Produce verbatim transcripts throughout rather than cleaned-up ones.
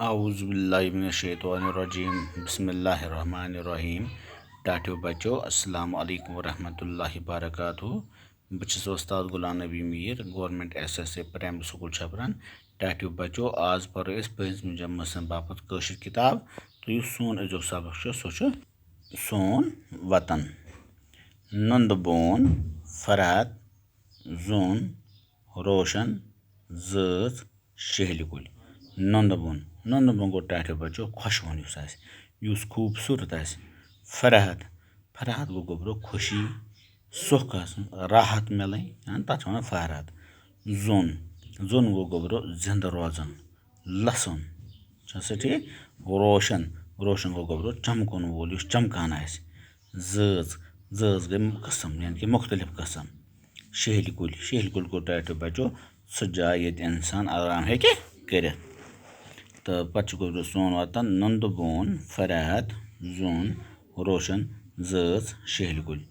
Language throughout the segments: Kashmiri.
اعوذ باللہ من الشیطان الرجیم۔ بسم اللہ الرحمن الرحیم۔ ٹاٹھیو بچو، السلام علیکم ورحمۃ اللہ وبرکاتہ۔ بہٕ چھُس وۄستاد Ghulam Nabi Mir, government S S A primary school Chhapran. ٹاٹھیو بچو، آز پرو أسۍ پٲنٛژمہِ جمٲژ ہٕنٛدِ باپتھ کٲشِر کِتاب۔ تہٕ یُس سون أزیُک سبق چھُ، سُہ چھُ سون وطن۔ نُنٛدٕ بون، فرحت، زوٗن، روشن، زٲژ، شیہلہِ کُلۍ۔ نُنٛدٕ بون، نُنٛدٕ بون گوٚو ٹاٹھیو بچو خۄشوُن یُس آسہِ، یُس خوٗبصوٗرت آسہِ۔ فرحت، فرحت گوٚو گوٚبرو خوشی، سُکھ آسُن، راحت مِلٕنۍ، ہاں، تَتھ چھِ وَنان فرحت۔ زوٗن، زوٗن گوٚو گوٚبرو زِنٛدٕ روزُن، لَسُن۔ چھا سا ٹھیٖک؟ روشن، روشن گوٚو گوٚبرو چمکُن وول، یُس چمکان آسہِ۔ زٲژ، زٲژ گٔے قٕسم، یعنی کہِ مُختٔلِف قٕسم۔ شیہلہِ کُلۍ، شیہلہِ کُلۍ گوٚو ٹاٹھیو بچو سُہ جاے ییٚتہِ اِنسان آرام ہیٚکہِ کٔرِتھ۔ تہٕ پتہٕ چھُ گوٚبرو سون وطن نُنٛدٕ بون، فرحت، زوٗن، روشن، زٲژ، شیہلہِ کُلۍ۔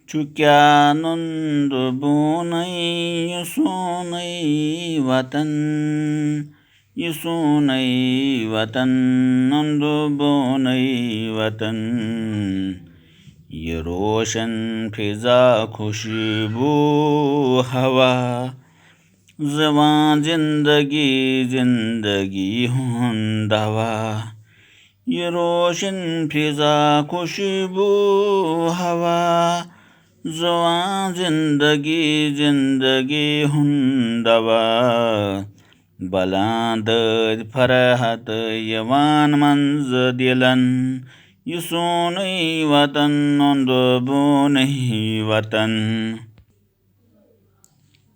چھُ کیٛاہ نُنٛدٕ بونُے یہِ سونُے وطن، یہِ سونُے وطن، نُنٛدٕ بونُے وطن۔ یہِ روشن فضا، خوشبوٗ ہوا، زُوان زندگی، زندگی ہُنٛد دوا۔ یہِ روشن فضا، خوشبوٗ ہوا، زُوان زندگی، زندگی ہُنٛد دوا۔ بلان دٲدۍ فرحت یِوان منٛزٕ دِلن، یہِ سونُے وطن، نُنٛدٕ بونُے وطن۔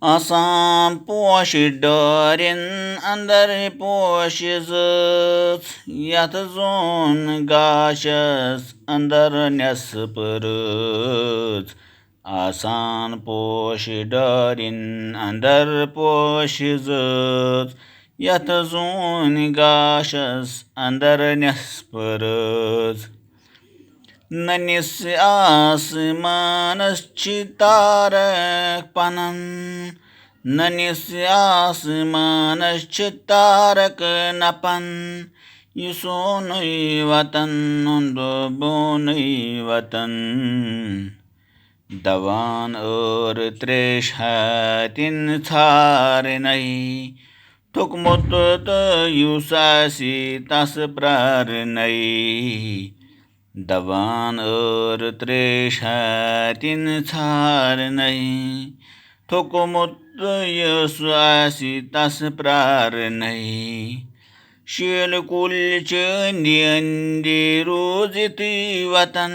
آسان پوشہِ ڈارٮ۪ن اندر پوشہِ زٲژ، یتھ زوٗن گاشس اندر نٮ۪صٕف رٲژ۔ آسان پوشہِ ڈارٮ۪ن اندر پوشہِ زٲژ، یتھ زوٗن گاشس اندر نٮ۪صٕف رٲژ۔ نٔنِس آسمانس چھِ تارک پنن، نٔنِس آسمانس چھِ تارک نپن، یہِ سونُے وطن، نُنٛدٕ بونُے وطن۔ دوان ٲر تریش ہتِن ژھارنَے، تھوٚکمُت تہٕ یُس آسہِ تس پرارنَے۔ دوان ٲر تریش ہتِن ژھارنَے، تھوٚکمُت تہٕ یُس آسہِ تس پرارنَے۔ شیلہٕ کُلۍ چھِ أنٛدۍ أنٛدۍ روٗزِتٕے وطن،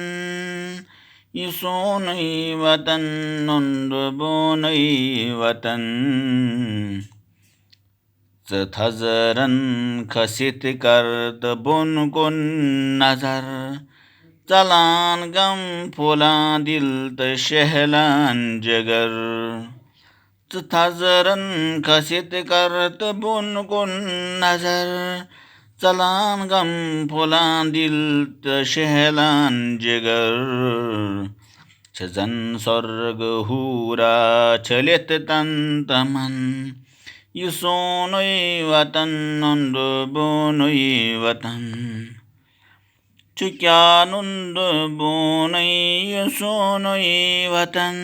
یہِ سونُے وطن، نُنٛدٕ بونُے وطن۔ ژٕ تھزرن کھٔسِتھ کر تہٕ بۄن کُن نظر، ژلان غم پھۄلان دِل تہٕ شہلان جگر۔ ژٕ تھزرن کھٔسِتھ کر تہٕ بۄن کُن نظر، ژلان غم پھۄلان دِل تہٕ شہلان جگر۔ چھِ زن سۄرگہٕ حورا چھٔلِتھ تن تمن، یہِ سونُے وطن، نُنٛدٕ بونُے وطن۔ چھُ کیٛاہ نُنٛدٕ بونُے یہِ سونُے وطن،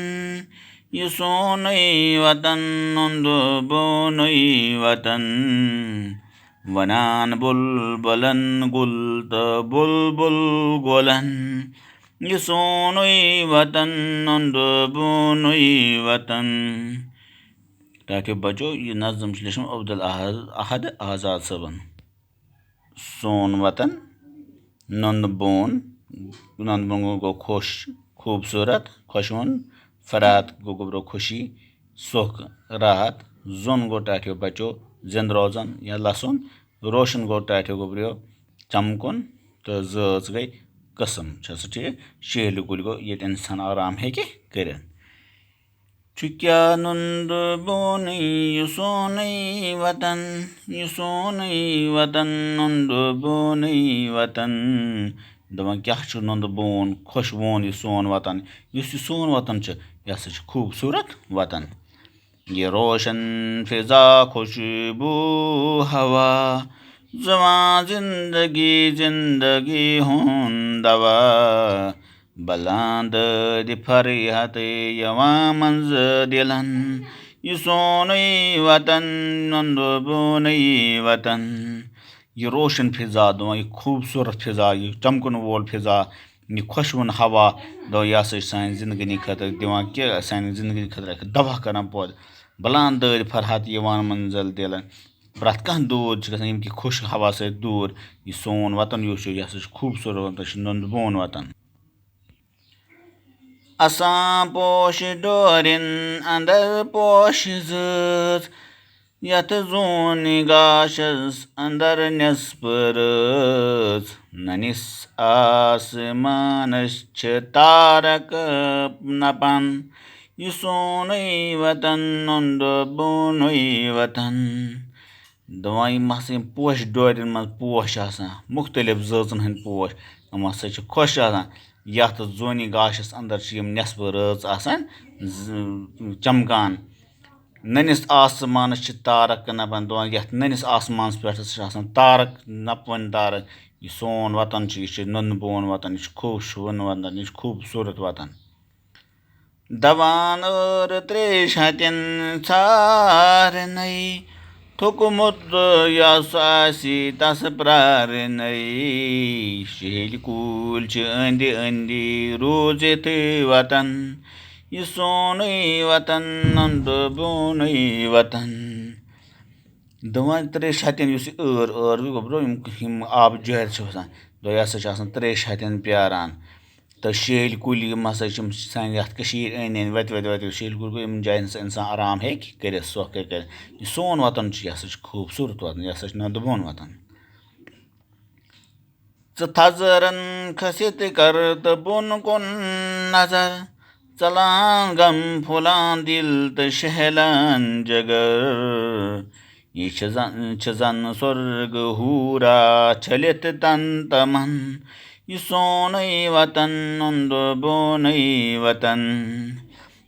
یہِ سونُے وطن، نُنٛدٕ بونُے وطن۔ ونان بلبلن گُل تہٕ بلبل گۄلن، یہِ سونُے وطن، نُنٛدٕ بونُے وطن۔ ٹاٹھیو بچو، یہِ نظم چھُ لیچھمُت عبدالاحد، احد آزاد صٲبن۔ سون وطن، نُنٛدٕ بون، نُنٛدٕ بون گوٚو خۄش، خوٗبصوٗرت، خۄشوُن، فرحت گوٚو گوٚبرو خوشی، سُکھ، راحت، زوٗن گوٚو ٹاٹھیو بچو زِنٛدٕ روزُن یا لَسُن، روشن گوٚو ٹاٹھیو گوٚبریو چمکُن، تہٕ زٲژ گٔے قٕسم۔ چھا سا ٹھیٖک؟ شیہلہِ کُلۍ گوٚو ییٚتہِ اِنسان آرام ہیٚکہِ کٔرِتھ۔ چھُ کیٛاہ نُنٛدٕ بونُے یہِ سونُے وطن، یہِ سونُے وطن، نُنٛدٕ بونُے وطن۔ دَپان کیٛاہ چھُ نُنٛدٕ بون، خۄشوُن یہِ سون وطن۔ یُس یہِ سون وطن چھُ، یہِ ہسا چھُ خوٗبصوٗرت وطن۔ یہِ روشن فضا، خوشبوٗ ہوا، زُوان زندگی، زندگی ہُنٛد دوا، بلان دٲدِ فرحت یِوان منٛزٕ دِلن۔ یہِ سونُے وطن، نُندٕ بونُے وطن۔ یہِ روشن فضا دِوان، یہِ خوٗبصوٗرت فضا، یہِ چمکن وول فضا، یہِ خۄشوُن ہوا دِوان، یہِ ہسا چھُ سانہِ زندگٲنی خٲطرٕ دِوان کہِ سانہِ زندگٲنی خٲطرٕ اکھ دوا کران پٲدٕ۔ بلان دٲدِ فرحت یِوان منزل دِلن۔ پرٛٮ۪تھ کانٛہہ دود چھُ گژھان ییٚمہِ کہِ خۄش ہوا سۭتۍ دوٗر۔ یہِ سون وطن یُس چھُ، یہِ ہسا چھُ خوٗبصوٗرت وطن، یہِ چھُ نُندٕ بون وطن۔ اسان پوش ڈورٮ۪ن اندر پوش زٲژ، یتھ زوٗنہِ گاشس اندر نٮ۪صف رٲژ۔ نٔنِس آسمانس چھِ تارک نپان، یہِ سونُے وطن، نُندٕ بونُے وطن۔ دپان یِم ہسا یِم پوشہِ ڈورٮ۪ن منٛز پوش چھِ آسان، مُختٔلِف زٲژَن ہٕنٛدۍ پوش، یِم ہسا چھِ خۄش آسان۔ یَتھ زوٗنہِ گاشَس اندر چھِ یِم نٮ۪صفہٕ رٲژ آسان ز-، چمکان۔ نٔنِس آسمانَس چھِ تارک نَپان، دپان یَتھ نٔنِس آسمانَس پٮ۪ٹھ ہسا چھِ آسان تارک، نَپوٕنۍ تارک۔ یہِ سون وطن چھُ، یہِ چھُ نُندٕ بون وطن، یہِ چھُ خوشوُن وطن، یہِ چھُ خوٗبصوٗرت وطن۔ دوان ٲر تریش ہتٮ۪ن ژھارنَے، تھوٚکمُت یَس آسہِ تَس پرٛارنَے۔ شیہلۍ کُلۍ چھِ أنٛدِ أنٛدِ روٗزِتھ وطن، یہِ سونُے وطن، نُندٕ بونُے وطن۔ دوان تریش ہتٮ۪ن، یُس یہِ ٲر، ٲر گوٚو گۄبرو، یِم، یِم آبہٕ جارِ چھِ وَسان، دوٚپُن یہِ ہسا چھِ آسان تریش ہتٮ۪ن پیاران۔ تہٕ شیہلۍ کُلۍ یِم ہسا چھِ، یِم چھِ سانہِ یَتھ کٔشیٖرِ أنٛدۍ أنٛدۍ وَتہِ وَتہِ وَتہِ شیہلۍ کُلۍ گوٚو، یِمَن جایَن ہسا اِنسان آرام ہیٚکہِ کٔرِتھ، سۄکھ ہیٚکہِ کٔرِتھ۔ یہِ سون وطن چھُ، یہِ ہسا چھُ خوٗبصوٗرت وطن، یہِ ہسا چھُ نُندٕ بون وطن۔ ژٕ تھزرن کھٔسِتھ کر تہٕ بۄن کُن نظر، ژلان غم پھۄلان دِل تہٕ شہلان جگر۔ یہِ چھِ زن، چھِ زن سۄرگہٕ حورا چھٔلِتھ تن تمن، یہِ سونُے وطن، نُندٕ بونُے وطن۔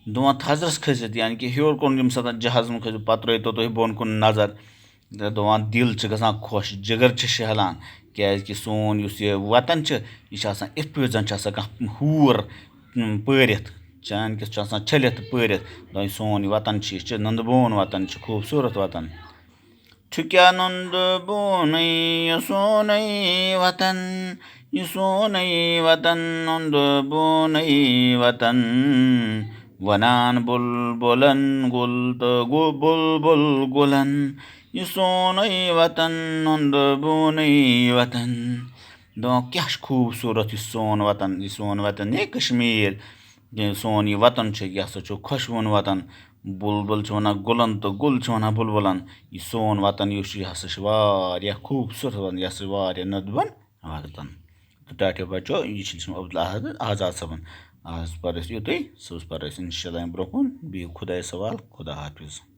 دپان تھزرس کھٔسِتھ، یعنی کہِ ہیوٚر کُن ییٚمہِ ساتہٕ جہازس منٛز کھٔسِو، پتہٕ ترٲیتو تُہۍ بۄن کُن نظر۔ تہٕ دپان دِل چھُ گژھان خۄش، جگر چھِ شہلان، کیازِ کہِ سون یُس یہِ وطن چھُ، یہِ چھُ آسان یِتھ پٲٹھۍ زن چھُ آسان کانٛہہ حور، اُم، پٲرِتھ، چانہِ کِس چھُ آسان چھٔلِتھ تہٕ پٲرِتھ۔ دپان یہِ سون یہِ وطن چھُ، یہِ چھُ نُندٕ بون وطن، یہِ چھُ خوٗبصوٗرت وطن۔ چھُ کیٛاہ نُندٕ بونُے یہِ سونُے وطن، یہِ سونُے وطن، نُندٕ بونُے وطن۔ ونان بلبلن گُل تہٕ گُ-، بلبل گُلن، یہِ سونُے وطن، نُندٕ بونُے وطن۔ دپان کیٛاہ چھُ خوٗبصوٗرت یہِ سون وطن، یہِ سون وطن، یہِ کشمیٖر، یہِ سون یہِ وطن چھُ، یہِ ہسا چھُ خۄشوُن وطن۔ بُلبُل چھِ وَنان گُلَن تہٕ گُل چھِ وَنان بُلبُلَن۔ یہِ سون وطن یُس چھُ، یہِ ہسا چھُ واریاہ خوٗبصوٗرت وطن، یہِ ہسا چھُ واریاہ نُندٕ بون وطن۔ تہٕ ٹاٹھیو بچو، یہِ چھُ لیٚچھمُت عبداللہ آزاد، آزاد صٲبَن۔ آز پَرو أسۍ یُتُے، صُبحَس پَرو أسۍ اِنشاء اللہ اَمہِ برونٛہہ کُن۔ بِہِو خۄدایَس حوال، خدا حافظ۔